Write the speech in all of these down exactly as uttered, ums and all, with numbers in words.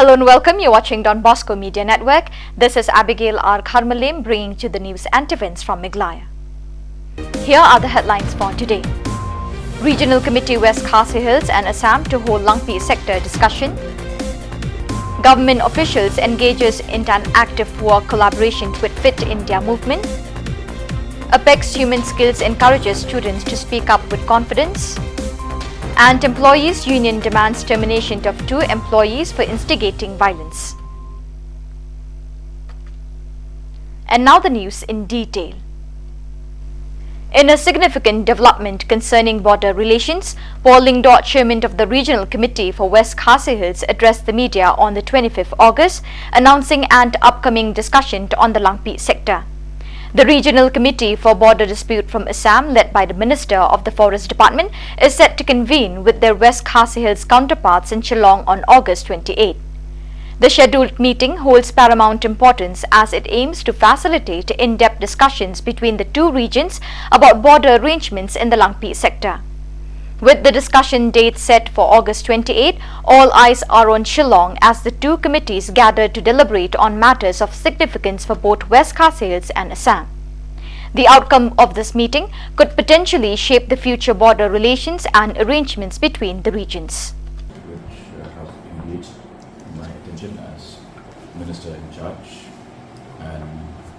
Hello and welcome. You're watching Don Bosco Media Network. This is Abigail R Kharmalim bringing to the news and events from Meghalaya. Here are the headlines for today. Regional Committee West Khasi Hills and Assam to hold Langpih sector discussion. Government officials engages in an active work collaboration with Fit India movement. Apex Human Skills encourages students to speak up with confidence. And Employees Union demands termination of two employees for instigating violence. And now the news in detail. In a significant development concerning border relations, Paul Lyngdoh, chairman of the Regional Committee for West Khasi Hills, addressed the media on the twenty-fifth August, announcing an upcoming discussion on the Langpih sector. The Regional Committee for Border Dispute from Assam, led by the Minister of the Forest Department, is set to convene with their West Khasi Hills counterparts in Shillong on August twenty-eighth. The scheduled meeting holds paramount importance as it aims to facilitate in-depth discussions between the two regions about border arrangements in the Langpih sector. With the discussion date set for August twenty-eighth, all eyes are on Shillong as the two committees gather to deliberate on matters of significance for both West Khasi Hills and Assam. The outcome of this meeting could potentially shape the future border relations and arrangements between the regions. Which uh, has engaged my attention as Minister in charge and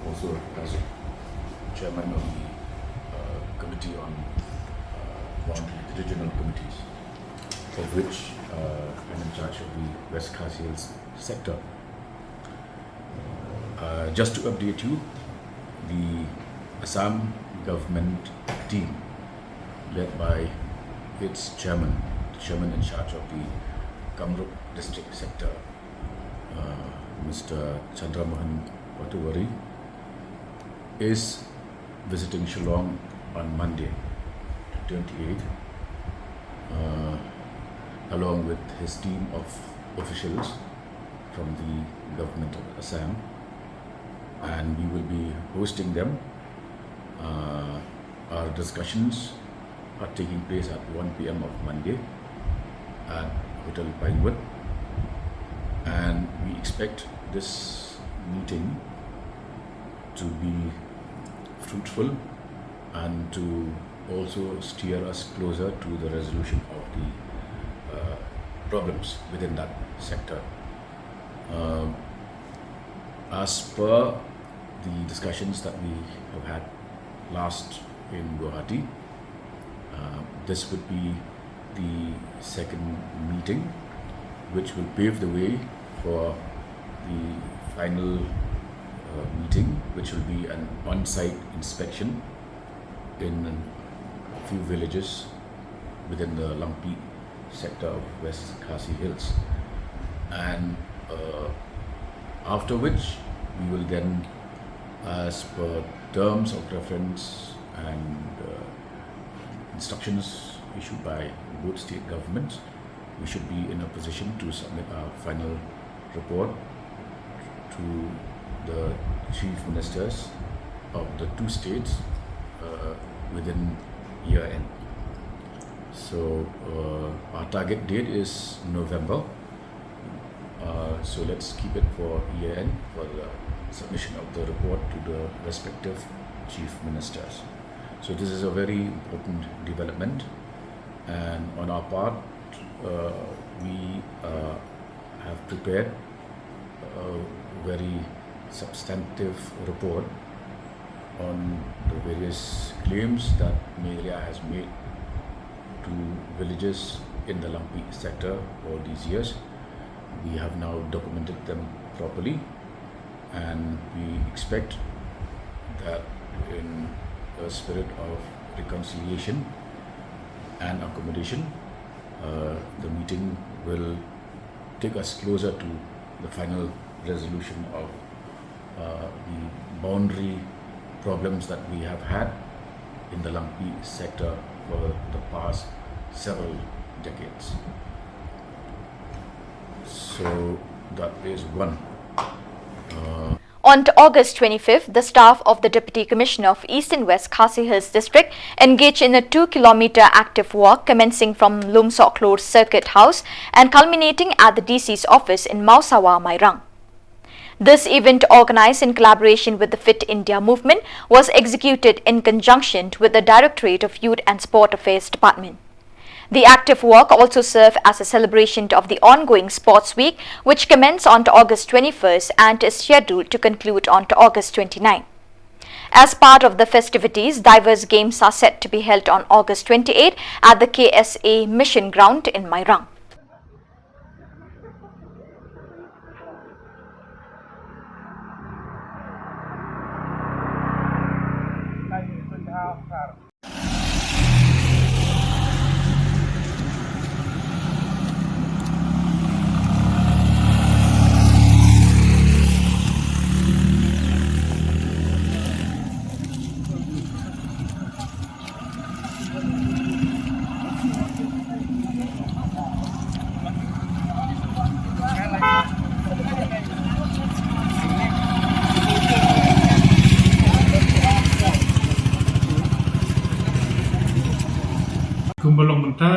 also as chairman of the uh, Committee on uh, Boundary Regional Committees, of which uh, I'm in charge of the West Khasi Hills sector. Uh, just to update you, the Assam government team, led by its chairman, the chairman in charge of the Kamrup district sector, uh, Mister Chandramohan Patowary, is visiting Shillong on Monday, the twenty-eighth, uh, along with his team of officials from the government of Assam, and we will be hosting them. Uh, our discussions are taking place at one p.m. of Monday at Hotel Pinewood, and we expect this meeting to be fruitful and to also steer us closer to the resolution of the uh, problems within that sector. Uh, as per the discussions that we have had last in Guwahati, uh, this would be the second meeting, which will pave the way for the final uh, meeting, which will be an on-site inspection in a few villages within the Langpih sector of West Khasi Hills. And uh, after which, we will then, as per terms of reference and uh, instructions issued by both state governments, we should be in a position to submit our final report to the chief ministers of the two states uh, within year end. So uh, our target date is November. Uh, so let's keep it for year end for the submission of the report to the respective chief ministers. So this is a very important development, and on our part, uh, we uh, have prepared a very substantive report on the various claims that Meghalaya has made to villages in the Langpih sector all these years. We have now documented them properly, and we expect that in a spirit of reconciliation and accommodation, uh, the meeting will take us closer to the final resolution of uh, the boundary problems that we have had in the Langpih sector for the past several decades. So that is one. Uh, On August twenty-fifth, the staff of the Deputy Commissioner of East and West Khasi Hills District engaged in a two kilometer active walk commencing from Lumsohklur Circuit House and culminating at the D C's office in Mawsawa, Mairang. This event, organized in collaboration with the Fit India Movement, was executed in conjunction with the Directorate of Youth and Sport Affairs Department. The active walk also served as a celebration of the ongoing Sports Week, which commenced on August twenty-first and is scheduled to conclude on August twenty-ninth. As part of the festivities, diverse games are set to be held on August twenty-eighth at the K S A Mission Ground in Mairang. Kumba long mynta,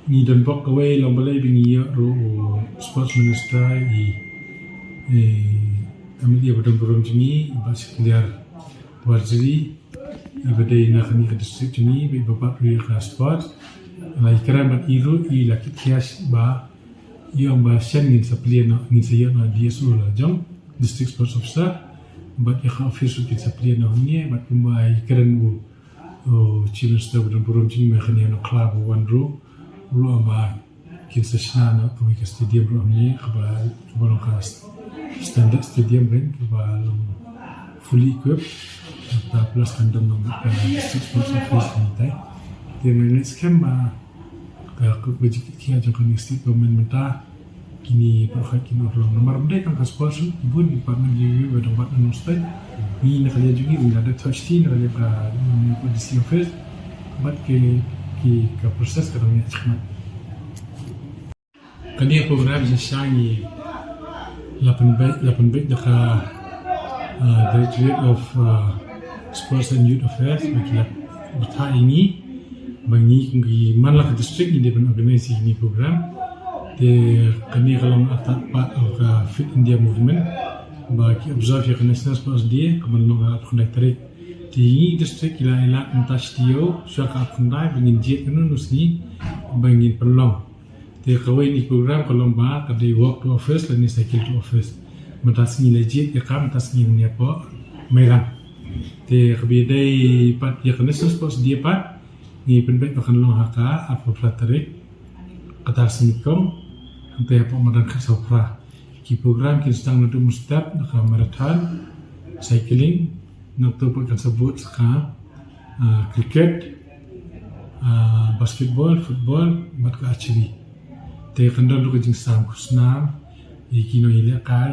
ngi don bok kawei long balei ba ngi ïoh ruh u sports minister i, i, M L A ba don burom jong ngi, i Bah Shakliar Warjri, i ba dei na kane ka district jong ngi, ba i ba bat ruh ïa ka sports. La i kren bad i ruh i la kit khiah ba i ong ba shen ngin sa plie noh, ngin sa ïoh noh D S O la jong, District Sports Officer, bad ïa ka office ruh kin sa plie noh hangne, bad kumba i kren u u Chief Minister ba don burom jong ngi, mynta kane ha Nongkhlaw ba wan ruh, u la ong ba kin sa shna noh kawei ka stadium ruh hangne, kaba, kaba long ka standard stadium kan, kaba long fully equipped, bad plus kan don long ka district sports office hangne. Te nga ngeit skhem ba ka, ka, ka jingkit khia jong kane ka state government mynta, kine baroh kin urlong. Namar ym dei tang ka sports, ki bun ki department kiba dang bat na Nongstoiñ. Ngi na ka liang jong ngi, ngi la da touch ti na ka liang ka, mm, ka D C office. Bad ki, ki ka process ka dang ïaid shakhmat. Kane ka program shisha ngi la pynbeit, la pynbeit da ka, uh, Directorate of, uh, Sports and Youth Affairs, ba ki la batai ïa ngi, ba ngi kum ki man la ka district ngi dei ban organize ïa kine ki program. Te kane ka long artat pat ka Fit India Movement, ba ki observe ïa ka National Sports Day, ka ban long ha arphew khyndai tarik. Te ngi district ki la ïalap mynta shi taïew, shuwa ka arphew khyndai, ba ngin jied kano kano sngi, ba ngin pynlong. Te kawei na ki program ka long ba ka dei walk to office lane cycle to office. Mynta sngi la jied ïa ka, mynta sngi ngin ïa poi Mairang. Te kaba ïadei pat ïa ka National Sports Day pat, ngi pynbeit ba kan long ha ka arphew phra tarik, ka tarik Sngi Kong, hangtei hapoh madan khatsaw phra. Ki program kin sdang naduh mynstep da ka marathon, cycling, nangta pat kan sa bud sa ka, ah, cricket, ah, basketball, football, bad ka archery. Te kan don ruh ka jingsam khusnam ïa ki nongïalehkai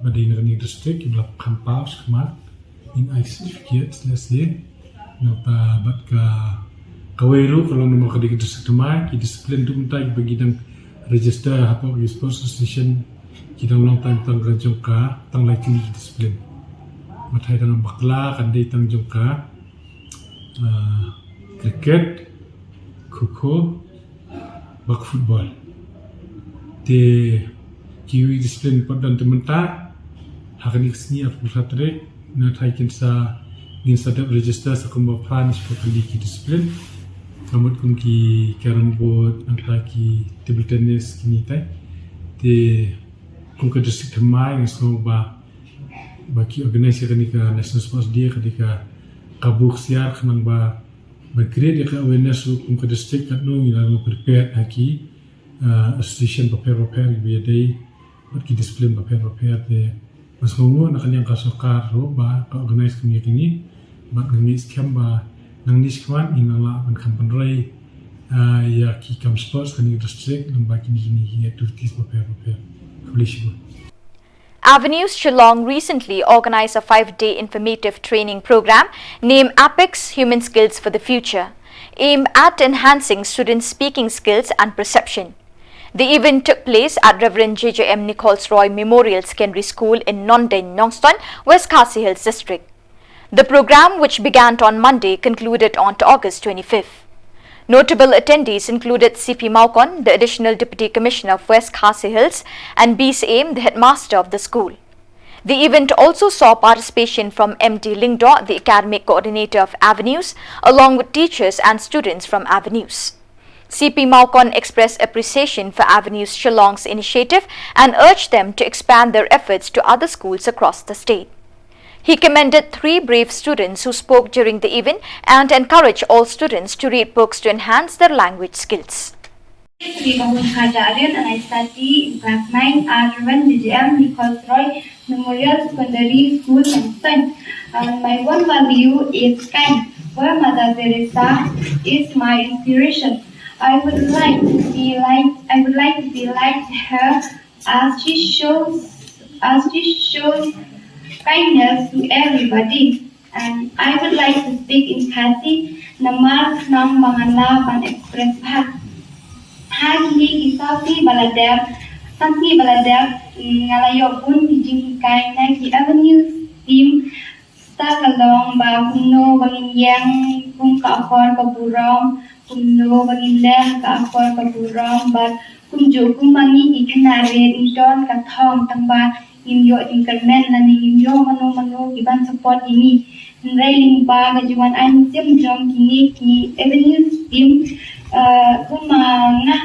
ba dei na kane ka district, kiba la kham paw shakhmat, ngin ai certificate lehse. Nangta bad ka, kawei ruh ka long namar ka dei ka district thymmai, ki discipline ruh mynta kiba ngi dang register hapoh ki sports association, ki dang long tang, tang ka jong ka, tang lai tylli ki discipline. Mathai tang bakla kan dei tang jong ka, ah, cricket, kho kho, bad football. Te kiwei discipline pat don te mynta ha kane ka sngi arphew phra tarik, na thai kin sa, ngin sa dep register sa kumba phra ne shiphew tylli ki discipline. Ka mut kum ki carrom board, nangta ki table tennis, kine tai. Te kum ka district thymmai nga sngew ba, ba ki organize ïa kane ka National Sports Day ka dei ka kabu ksiar khnang ba, ba create ïa ka awareness ruh kum ka district katno ngi la prepare ha ki, ah, association bapher bapher kiba ïadei bad ki discipline bapher bapher. Te nga sngew nguh na ka liang ka sorkar ruh ba ka organize kum ïa kine, bad nga ngeit skhem ba nangne shakhmat ngin nang lah ban kham pynroi, ah, ïa ki kam sports kane ka district lyngba kine, kine ki activities bapher bapher. Khublei shibun. Avenues Shillong recently organized a five-day informative training program named Apex Human Skills for the Future, aimed at enhancing students' speaking skills and perception. The event took place at Reverend J J M Nichols Roy Memorial Secondary School in Nondein, Nongstoin, West Khasi Hills District. The program, which began on Monday, concluded on August twenty-fifth. Notable attendees included C P Mawkon, the Additional Deputy Commissioner of West Khasi Hills, and B Syiem, the headmaster of the school. The event also saw participation from M D Lyngdoh, the academic coordinator of Avenues, along with teachers and students from Avenues. C P Mawkon expressed appreciation for Avenues Shillong's initiative and urged them to expand their efforts to other schools across the state. He commended three brave students who spoke during the event and encouraged all students to read books to enhance their language skills. Sri Bahun Khaja Aryan and I study in class nine at Reverend J J M Nichols Roy Memorial Secondary School, Nongstoin. And my one value is kind, where Mother Teresa is my inspiration. I would like to be like I would like to be like her as she shows as she shows kindness to everybody. And I would like to speak in Khasi, namar khnang ba ngan lah ban express bha. Ha kine ki saw sngi ba la dep, saw sngi ba la dep, mm, nga la ïoh bun ki jinghikai na ki Avenues team. Sa ka long ba kumno ba ngin ïeng kum ka akor ka burom, kumno ba ngin leh ka akor ka burom, bad kumjuh kumba ngi ki khynnah rit ngi don ka thong tang ba ngim ïoh jingkyrmen lane ngim ïoh mano mano ki ban support ïa ngi. Hynrei lyngba ka jingwan ai mynsiem jong kine ki Avenues team, eh, kumba nga,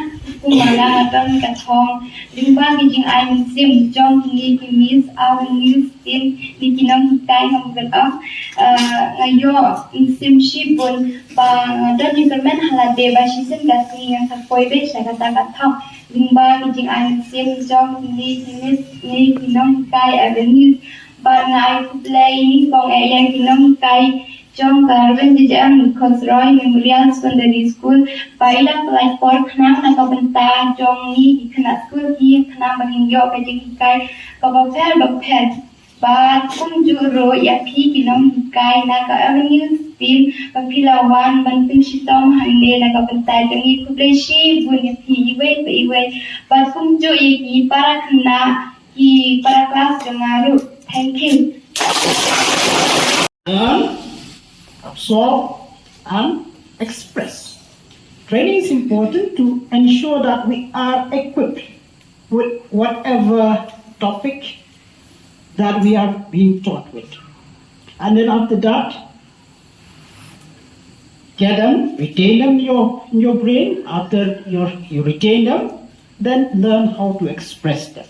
kumba nga nga don ka thong lyngba ka jingai mynsiem jong kine ki Miss Avenues team, ne ki nonghikai ngam kyrpad, eh, nga ïoh mynsiem shibun ba nga don jingkyrmen ha lade ba shisien ka sngi ngan sa poi beit sha kata ka thong. Lyngba ki jingai mynsiem jong kine ki Miss ne ki nonghikai Avenues. Bad nga ai khublei nyngkong eh ïa ki nonghikai jong ka Reverend J J M Nichols Roy Memorial Secondary School ba i la pynlait por khnang na ka bynta jong ngi ki khynnah skul, ki khnang ba ngin ïoh ka jinghikai kaba pher ba pher. Bad kumjuh ruh ïa phi ki nonghikai na ka Avenues team ba phi la wan ban pynshitom hangne na ka bynta jong ngi. Khublei shibun ïa phi iwei pa iwei. Bad kumjuh ïa ki para khynnah, ki para klas jong nga ruh. Thank you. Learn, absorb, and express. Training is important to ensure that we are equipped with whatever topic that we are being taught with. And then after that, get them, retain them in your, in your brain. After your, you retain them, then learn how to express them.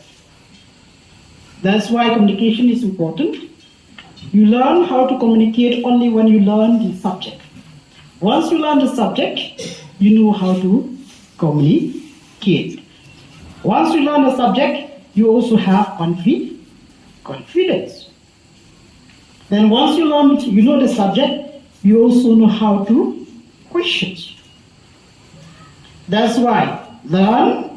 That's why communication is important. You learn how to communicate only when you learn the subject. Once you learn the subject, you know how to communicate. Once you learn the subject, you also have confi-, confidence. Then once you learn, you know the subject, you also know how to questions. That's why learn,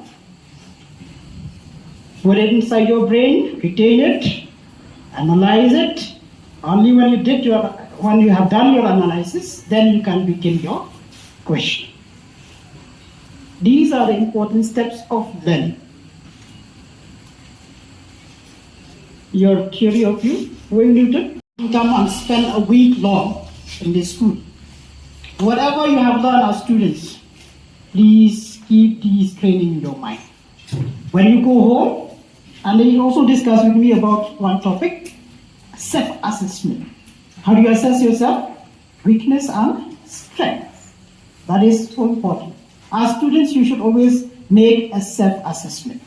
put it inside your brain, retain it, analyze it. Only when you did your, when you have done your analysis, then you can begin your question. These are the important steps of learning. Your theory of view, Wayne Newton. Come and spend a week long in the school. Whatever you have learned as students, please keep these training in your mind. When you go home, and then you also discuss with me about one topic, self-assessment. How do you assess yourself? Weakness and strength. That is so important. As students, you should always make a self-assessment.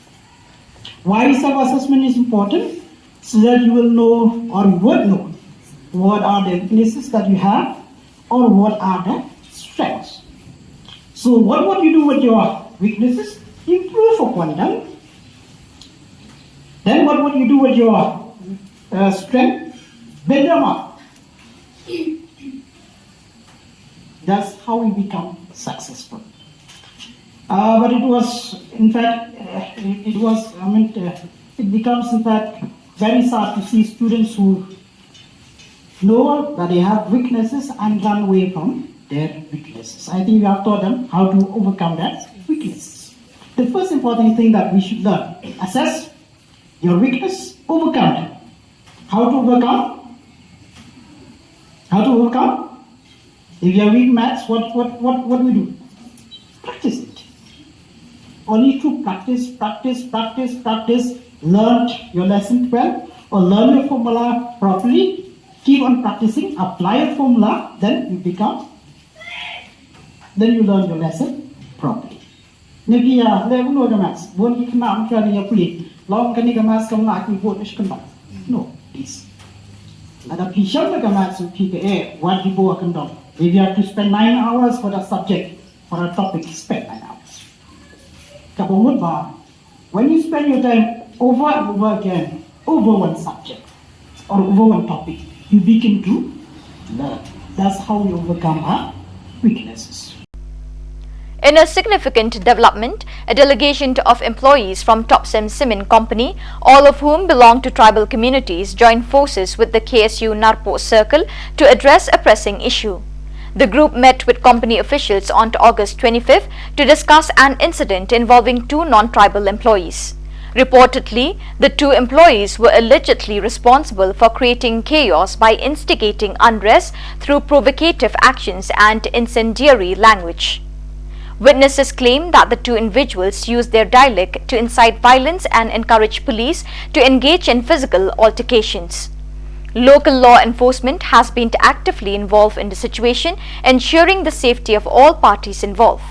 Why self-assessment is important? So that you will know or you would know what are the weaknesses that you have or what are the strengths. So what would you do with your weaknesses? Improve upon them. Then what would you do with your, uh, strength? Build them up. That's how we become successful. Uh, but it was, in fact, uh, it, it was, I mean, uh, it becomes, in fact, very sad to see students who know that they have weaknesses and run away from their weaknesses. I think you have taught them how to overcome their weaknesses. The first important thing that we should learn, assess your weakness, overcome it. How to overcome? How to overcome? If you are weak maths, what, what, what, what do we do? Practice it. Only through practice, practice, practice, practice, learn your lesson well, or learn your formula properly, keep on practicing, apply your formula, then you become, then you learn your lesson properly. Ngi ki ïa leh bun ka maths, bun ki khynnah mynta ki ïa pule. Long kane ka maths kam lah ki bud sha kyndong. No, please. Lada phi shem ka maths phi ka eh, wat ki bud kyndong. If you have to spend nine hours for the subject, for a topic, spend nine hours. Kaba mut ba, when you spend your time over and over again, over one subject, or over one topic, you begin to learn. That's how we overcome our weaknesses. In a significant development, a delegation of employees from Topcem Cement Company, all of whom belong to tribal communities, joined forces with the K S U Narpuh Circle to address a pressing issue. The group met with company officials on August twenty-fifth to discuss an incident involving two non-tribal employees. Reportedly, the two employees were allegedly responsible for creating chaos by instigating unrest through provocative actions and incendiary language. Witnesses claim that the two individuals used their dialect to incite violence and encourage police to engage in physical altercations. Local law enforcement has been actively involved in the situation, ensuring the safety of all parties involved.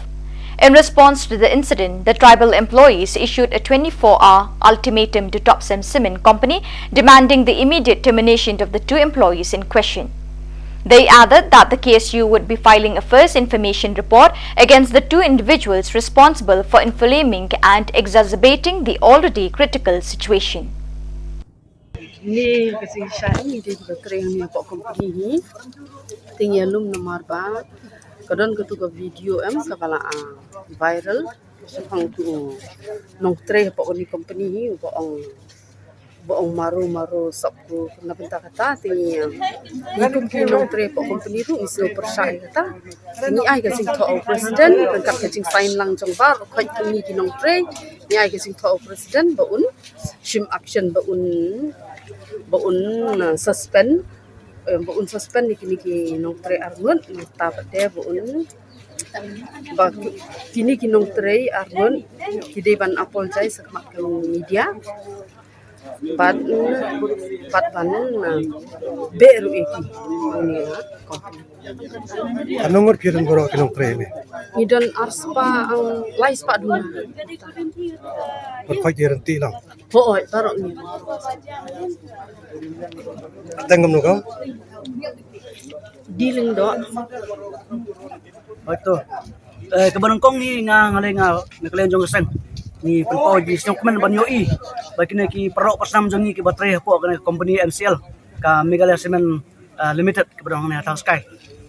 In response to the incident, the tribal employees issued a twenty-four hour ultimatum to Topcem Cement Company, demanding the immediate termination of the two employees in question. They added that the K S U would be filing a first information report against the two individuals responsible for inflaming and exacerbating the already critical situation. Ni ka jingshah ni dei ba trei ni pok company hi. Ting ya lum namar ba ka don ka tu ka video em ka bala a viral. Sha phang tu nong trei pok ni company hi ba ong ba ong maru maru sop ku na bynta kata ting ya. Ni kum ki nong trei pok company tu ni sio persah kata. Ni ai ka jingthoh president kan kat ka jingsign lang jong bar khoi ni ki nong trei. Ni ai ka jingthoh president ba un shim action ba un ba un uh, suspend uh, ba un suspend ni kini ki nongtrei arngut nangta ba de ba un ba kini ki nongtrei arngut ki dei ban apologize sa khmat ka media bad bad ban uh, be ruh ïa ki ni na company. Ano ngut phi don baroh ki nongtrei ne? Ngi don arspah, lai spah duna. Pat pha ki renti lang. Hooid, baroh ngi. Tang kam no kam? Dealing doh. Hooid to. Eh, kaba nyngkong ngi nga nga lei nga na ka liang jong ka seng. Ngi pynpaw ji sngewkmen ban ïohi ba kine ki paralok parsnam jong ngi kiba trei hapoh kane ka company M C L ka Meghalaya Cement uh, Limited kaba dang hangne ha Thangskai.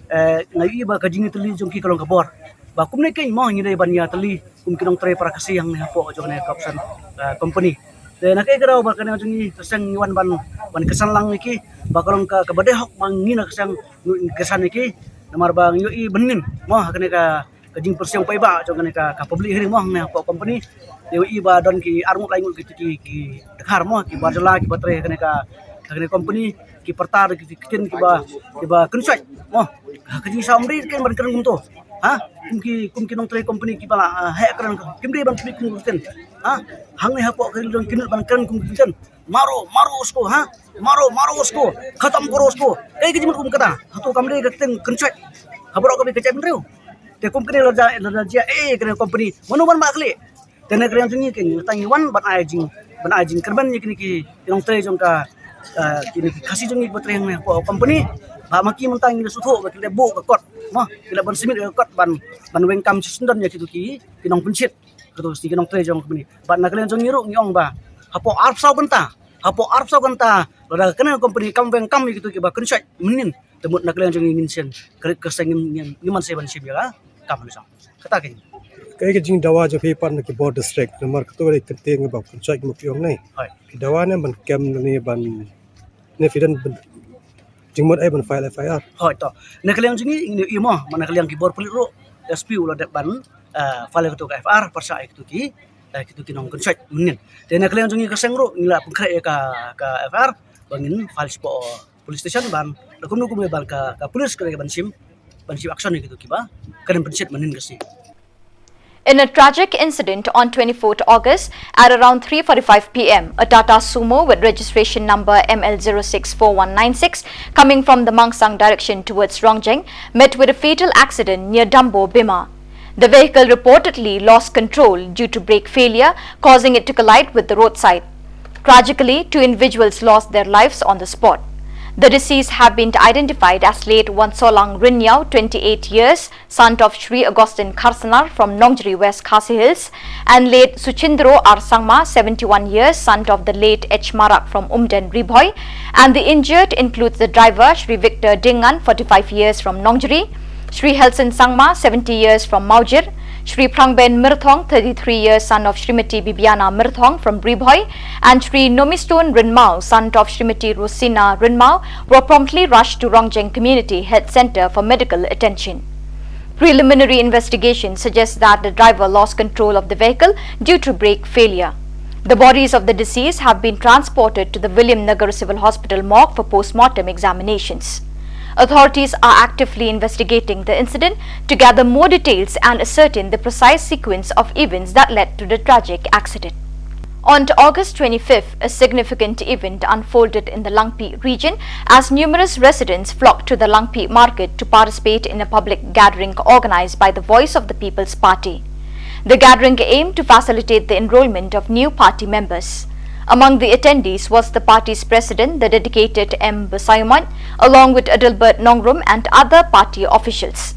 Uh, nga ïohi ba ka jingïatylli jong ki ka long ka bor. Ba kumne keiñ mo ngi dei ban ïatylli kum ki nongtrei para Khasi hangne hapoh jong kane ka option uh, company. Te na kaei ka daw ba kane jong ngi ka seng ngi wan ban ban kyrsan lang ïa ki ba ka long ka kaba dei hok ba ngi na ka seng ngi kyrsan ïa ki. Namar ba ngi ïohi mynnin mo ha kane ka ka jingpyrshang paidbah jong kane ka, ka public hearing mo hangne hapoh company. Te ïohi ba don ki arngut laingut ki ki ki dkhar mo ki bar jylla kiba trei kane ka kane company ki pyrta ki ki ktien kiba kiba kynshoi mo. Ka jingshah ym dei ken ban kren kumto. Ha kum ki kum ki nongtrei company kiba la heh kren kim dei ban pynbit kum ki ktien. Ha hangne hapoh ka ri jong ki ban kren kum ki ktien. Maro, maro usko, ha? Maro, maro usko. Khatam karo usko. Kaei ka jingmut kum kata. Hato kam dei ka ktien kynshoi. Ha baroh kawei ka jaitbynriew. Te kum kane la jia la jia eh kane company. Mano ban ba kali. Te na ka liang jong ngi kane tang ngi wan ban ai jing ban ai jingkyrmen ïa kine ki nongtrei jong ka kine ki Khasi jong ngi ba trei hangne hapoh company. Ba ma ki mynta ngi la sngewthuh ba ki la buh ka kot. Mo, ki la ban submit ka kot ban ban weng kam shi syndon ïa kitu ki ki nongpynshit. Kito ki nongtrei jong company. Bad na ka liang jong ngi ruh ngi ong ba hapoh arphew saw kynta, hapoh arphew saw kynta lada kane company kam weng kam ïa kito kiba kynshoi mynnin, te mut na ka liang jong ngi ngin shen ka rit ka seng ngim ngim ngim man sei ban shim ïa ka kam nusang. Kata ka. Kaei ka jingdawa jong phi pat na ki bor district namar kato ka dei ka ktien kaba kynshoi ma phi ong ne. Hooid. Ki dawa ne ban kem ne ban ne phi don jingmut ai ban file F I R. Hooid to. Na ka liang jong ngi ngi ïohi mo, ma na ka liang ki bor pulit ruh S P u la dep ban file ïa kato ka F I R pyrshah ïa kato ki eh, kitu ki nongkynshoit mynnin. Te na ka liang jong ngi ka seng ruh ngi la pynkhreh ïa ka, ka F I R ba ngin file shapoh police station ban da kumno kumno ban ka, ka police ka ban shim, ban shim action ïa kitu kiba ka dang pynshit mynnin ka sngi. In a tragic incident on twenty-fourth August at around three forty-five p m, a Tata Sumo with registration number M L zero six four one nine six coming from the Mangsang direction towards Rongjeng met with a fatal accident near Dambo Bima. The vehicle reportedly lost control due to brake failure, causing it to collide with the roadside. Tragically, two individuals lost their lives on the spot. The deceased have been identified as late Wansolang Rinyao, twenty-eight years, son of Shri Augustine Kharsanar from Nongjri West Khasi Hills, and late Suchindro R Sangma, seventy-one years, son of the late H Marak from Umden Ri-Bhoi, and the injured includes the driver Shri Victor Dingan, forty-five years, from Nongjri, Shri Helson Sangma, seventy years, from Mawjir, Shri Prangben Myrthong, thirty-three years, son of Shrimati Bibiana Myrthong from Ri-Bhoi, and Shri Nomistone Rinmao, son of Shrimati Rosina Rinmao, were promptly rushed to Rongjeng Community Health Centre for medical attention. Preliminary investigation suggests that the driver lost control of the vehicle due to brake failure. The bodies of the deceased have been transported to the William Nagar Civil Hospital morgue for post-mortem examinations. Authorities are actively investigating the incident to gather more details and ascertain the precise sequence of events that led to the tragic accident. On August twenty-fifth, a significant event unfolded in the Langpih region as numerous residents flocked to the Langpih market to participate in a public gathering organized by the Voice of the People's Party. The gathering aimed to facilitate the enrollment of new party members. Among the attendees was the party's president, the dedicated M Basaiawmoit, along with Adelbert Nongrum and other party officials.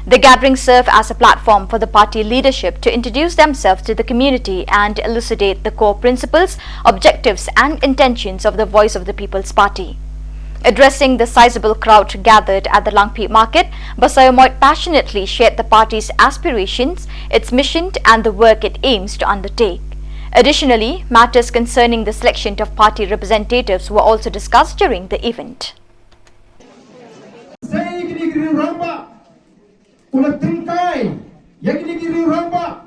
The gathering served as a platform for the party leadership to introduce themselves to the community and elucidate the core principles, objectives, and intentions of the Voice of the People's Party. Addressing the sizable crowd gathered at the Langpih market, Basaiawmoit passionately shared the party's aspirations, its mission, and the work it aims to undertake. Additionally, matters concerning the selection of party representatives were also discussed during the event. Sei kini ki rangbah, u la tyngkai ïa kini ki rangbah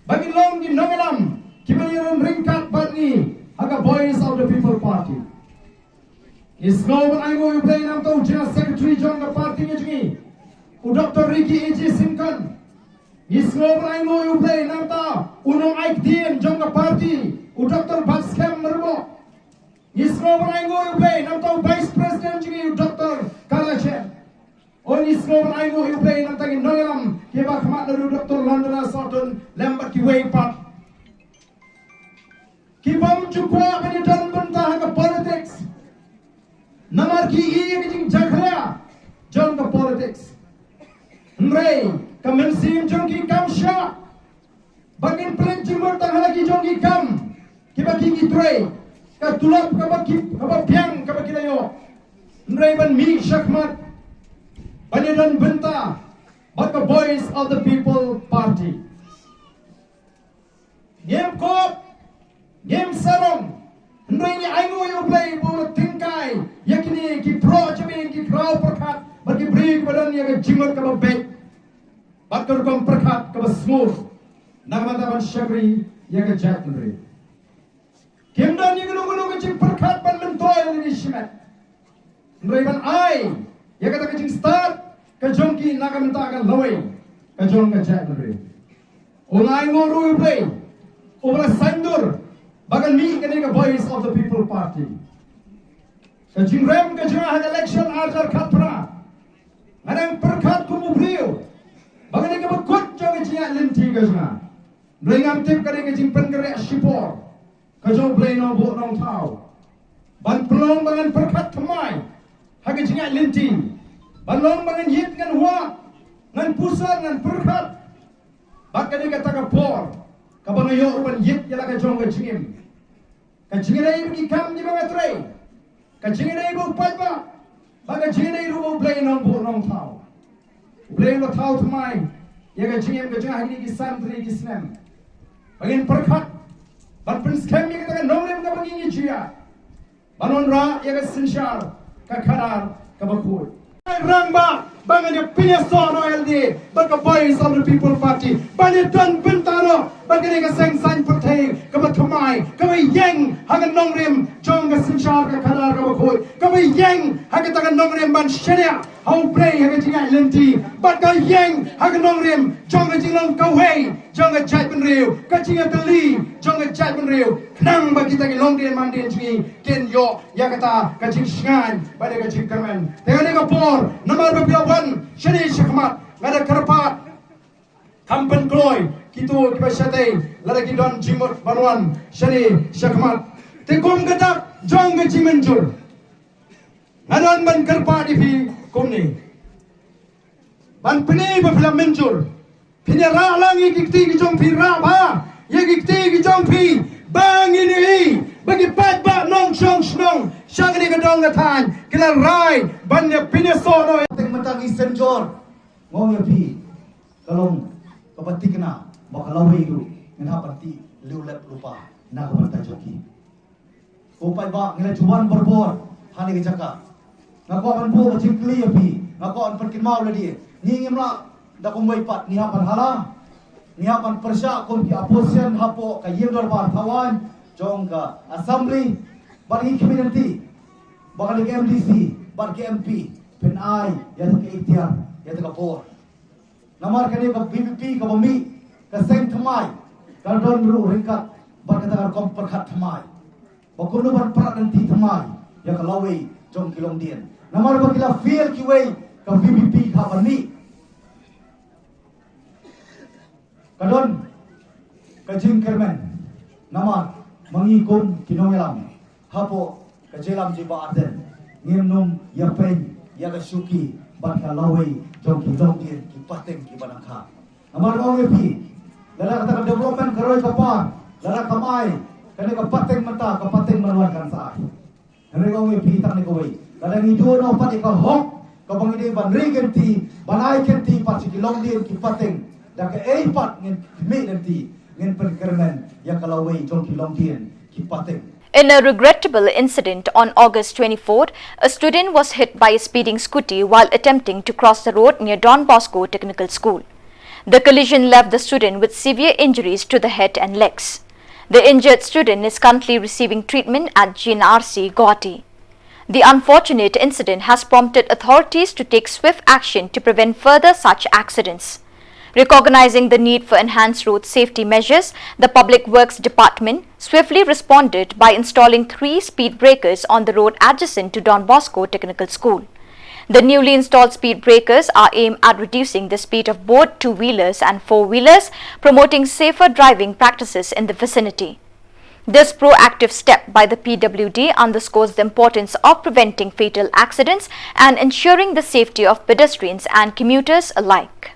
ba ki long ki nongïalam kiba ïalam ryngkat bad ngi ha ka Voice of the People Party. Ngi sngew ban ainguh ïa U Blei namar u General Secretary jong ka party ka jong ngi, u Doctor Ricky A J Syngkon. Ngi sngew ban ainguh ïa U Blei namar u nongai ktien jong ka party, u Doctor Batskhem Myrboh. Ngi sngew ban ainguh ïa U Blei namar u Vice President jong ngi, u Doctor Kala Shem. Ngi sngew ban ainguh ïa U Blei namar ki nongïalam kiba khmat na u Doctor London Sawtun lem bad kiwei pat. Ki bym ju kwah ban ïadon bynta ha ka politics namar ki ïohi ïa ka jingjakhlia jong ka politics. Hynrei ka mynsiem jong ki kam shah ba kin pynleit jingmut tang ha la ki jong ki kam kiba ki ki trei, ka tulop kaba ki, kaba biang kaba ki la ïoh. Hynrei ban mih shakhmat ban ïadon bynta bad ka Voice of the People Party. Ngim kop, ngim sarong. Hynrei ngi ainguh ïa U Blei ba u la tyngkai ïa kine ki proh jabieng, ki khraw pyrkhat bad ki briew kiba don ïa ka jingmut kaba beit bad ka rukom pyrkhat kaba sngewbha na ka bynta ban shakri ïa ka jaitbynriew. Kim don ïa kano kano ka jingpyrkhat ban myntoi lane shimet, hynrei ban ai ïa kata ka jingstad ka jong ki na ka bynta ka lawei ka jong ka jaitbynriew. Nga ainguh ruh ïa U Blei uba la saiñdur ba kan mih kane ka Voice of the People Party. Ka jingrem ka jong nga ha ka election ar hajar khatphra, nga dang pyrkhat kum u briew ba kane kaba kut jong ka jingïaid lynti ka jong nga. Hynrei ngam tip ka dei ka jingpynkhreh shipor ka jong U Blei Nongbuh Nongthaw ban pynlong ba ngan pyrkhat thymmai ha ka jingïaid lynti, ban long ba ngan ïit ngan wad, ngan puson ngan pyrkhat. Bad ka dei kata ka por kaba nga ïoh ruh ban ïit ïa la ka jong ka jingim. Ka jingïadei bad ki kam kiba nga trei, ka jingïadei bad u paidbah, bad ka jingïadei ruh bad U Blei Nongbuh Nongthaw. U Blei u la thaw thymmai ïa ka jingim ka jong nga ha kine ki san tylli ki snem ba ngin pyrkhat ban pynskhem ïa kata ka nongrim kaba ngi ngi ju ïaid ban wanrah ïa ka synshar ka khadar kaba khuid. Rangbah ba ngan ïa pynïasoh noh ïa lade. bad ka Voice of the People Party ban ïa don bynta noh bad kane ka seng saiñ pyrthei kaba thymmai, kaba ïeng ha ka nongrim jong ka synshar ka khadar kaba khuid, kaba ïeng ha kata ka nongrim ban shaniah ha U Blei ha ka jingïaid lynti, bad ka ïeng ha ka nongrim jong ka jinglong kawei jong ka jaitbynriew, ka jingïatylli jong ka jaitbynriew, khnang ba kita ki longdien mandien jong ngi kin ïoh ïa kata ka jingshngaiñ bad ïa ka jingkyrmen. Te ha kane ka por, namar ba phi la wan shane shakhmat, nga da kyrpad, kham pynkloi kito kiba shatei lada ki don jingmut ban wan shane shakhmat. Te kum ka dak jong ka jingmynjur, nga don ban kyrpad ïa phi kumne. Ban pyni ba phi la mynjur. Phin ïa rah lang ïa ki kti ki jong phi, rah bha ïa ki kti ki jong phi ba ngin ïohi ba ki paidbah nongshong shnong sha kane ka dong ka thaiñ ki la rai ban ïa pynïasoh noh. Teng mynta ngi synjor. Nga ong ïa phi, ka long kaba thikna ba ka lawei ruh ngin hap ban tih lem lep lypa na ka bynta jong ki. Ko paidbah, ngi la ju wan barabor ha kane ka jaka. Nga kwah ban buh ka jingkylli ïa phi, nga kwah ban pynkynmaw lade. Ngi ngim lah da kumwei pat, ngi hap ban hala, ngi hap ban pyrshah kum ki opposition hapoh ka ïing dorbar thawaiñ jong ka Assembly. Bad ngi khmih lynti ba kane ka M D C bad ka M P phin ai ïa ka iktiar, ïa ka bor. Namar kane ka V P P kaba mih, ka seng thymmai, ka don ruh ryngkat bad kata ka rukom pyrkhat thymmai ba kumno ban pyrkhat lynti thymmai ïa ka lawei jong ki longdien. Namar ba ki la fail kiwei, ka V P P ka ban mih. Ka don ka jingkyrmen namar ma ngi kum ki nongïalam hapoh ka jingïalam jong i Bah Ardent, ngim nym ïa peit ïa ka shuki bad ka lawei jong ki longdien, ki pateng kiba nang kha. Namar nga ong ïa phi, lada kata ka development ka roi ka par, lada kam ai kane ka pateng mynta, ka pateng ban wan kan sa ai. Hynrei nga ong ïa phi tang ne kawei, lada ngi duh noh pat ïa ka hok kaba ngi dei ban ri kynti, ban ai kynti pat sha ki longdien, ki pateng, da kaei pat ngin khmih lynti, ngin pynkyrmen ïa ka lawei jong ki longdien, ki pateng. In a regrettable incident on August twenty-fourth, a student was hit by a speeding scooty while attempting to cross the road near Don Bosco Technical School. The collision left the student with severe injuries to the head and legs. The injured student is currently receiving treatment at G N R C Guwahati. The unfortunate incident has prompted authorities to take swift action to prevent further such accidents. Recognizing the need for enhanced road safety measures, the Public Works Department swiftly responded by installing three speed breakers on the road adjacent to Don Bosco Technical School. The newly installed speed breakers are aimed at reducing the speed of both two-wheelers and four-wheelers, promoting safer driving practices in the vicinity. This proactive step by the P W D underscores the importance of preventing fatal accidents and ensuring the safety of pedestrians and commuters alike.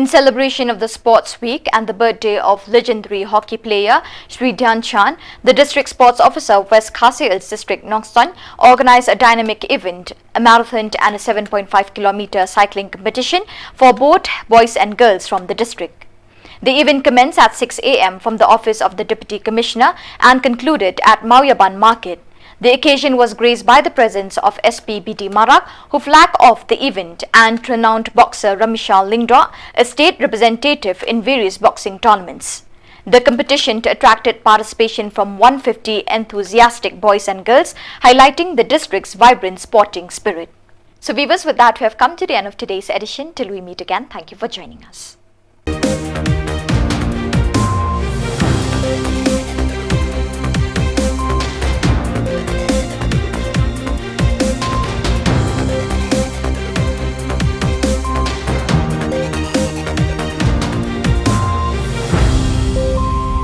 In celebration of the Sports Week and the birthday of legendary hockey player Shri Dhyan Chand, the District Sports Officer, West Khasi Hills District, Nongstoiñ, organized a dynamic event, a marathon and a seven point five kilometer cycling competition for both boys and girls from the district. The event commenced at six a m from the office of the Deputy Commissioner and concluded at Mawryaband Market. The occasion was graced by the presence of S P B D Marak, who flagged off the event, and renowned boxer Ramesha Lyngdoh, a state representative in various boxing tournaments. The competition attracted participation from one fifty enthusiastic boys and girls, highlighting the district's vibrant sporting spirit. So, viewers, with that, we have come to the end of today's edition. Till we meet again, thank you for joining us.